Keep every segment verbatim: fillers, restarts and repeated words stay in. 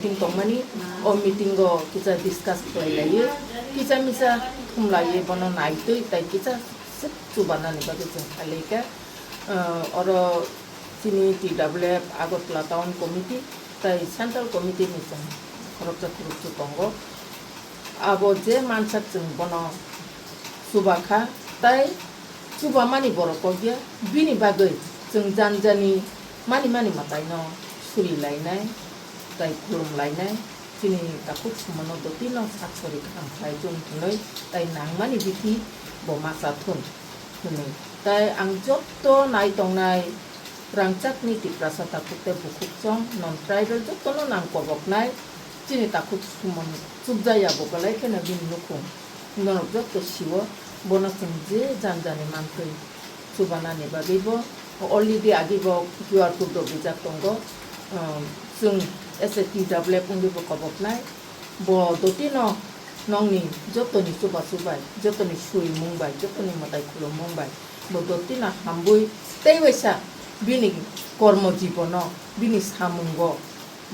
Meeting tongmani, o meeting o kisa discuss khlai laiwi, kisa misa thum laiwi bono naitwi tai kisa swk chubanani bagwi chwng khlai kha. Ah, oro chini T W F Agartala Town Committee tai Central Committee ni chwng khoroksa khoroksa tongo. Abo je mansak chwng bono chuba kha, tai chubamani borok kok ya, bini bagwi chwng jani jani mani mani mwtaino suri lainai, tai khulum lainai, chini takhuk sumono dotino sak sori kaham khlai thun hwnwi, tai nangmani bithi bo ma cha thun hwnwi. Tai ang jotto nai tongnai rangchakni Tiprasa takhuk tei bukhuk chong non tribal jottono nang koboknai, chini takhuk sumon chubjaya bo belai kheno bini nukhung norok jotto sio, bono chwng je jani jani mantwi chubanani bagwi bo already agi bo Q R code rok rijak tongo. Um, chwng S A T W F wngwi bo koboknai, bo dotino nongni jotoni chubachu bai, jotoni surimung bai, jotoni mwtai khulumung bai, bo dotino hambwi tei waisa bini kormo jibono, bini samungo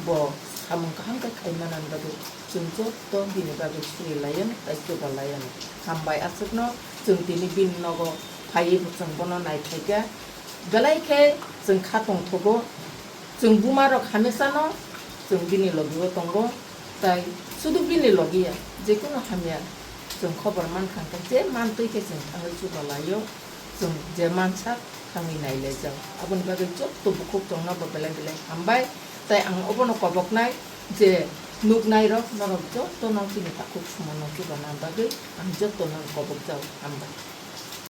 bo samung kaham khe khai manani bagwi chwng jotto bini bagwi suri laiyan tai chuba laiyan. Hambai aswkno chwng tini bini nogo phaiwi bo chwng bono naithai kha. Belai khe chwng kha tongthogo, chwng buma rok hamesano chwng bini logi o tongo, tai sudu bini logi ya, jekunu hamya chwng khobor mankha hwnkhe je mantwi khe chwng thangwi chuba laio, chwng je mansak thangwi nailaijak. Aboni bagwi jotto bukhuk chongno bo belai belai hambai, tai ang obono koboknai je nuknai rok norok jotto no chini takhuk sumono chubana bagwi ang jotto no kobokjak, hambai.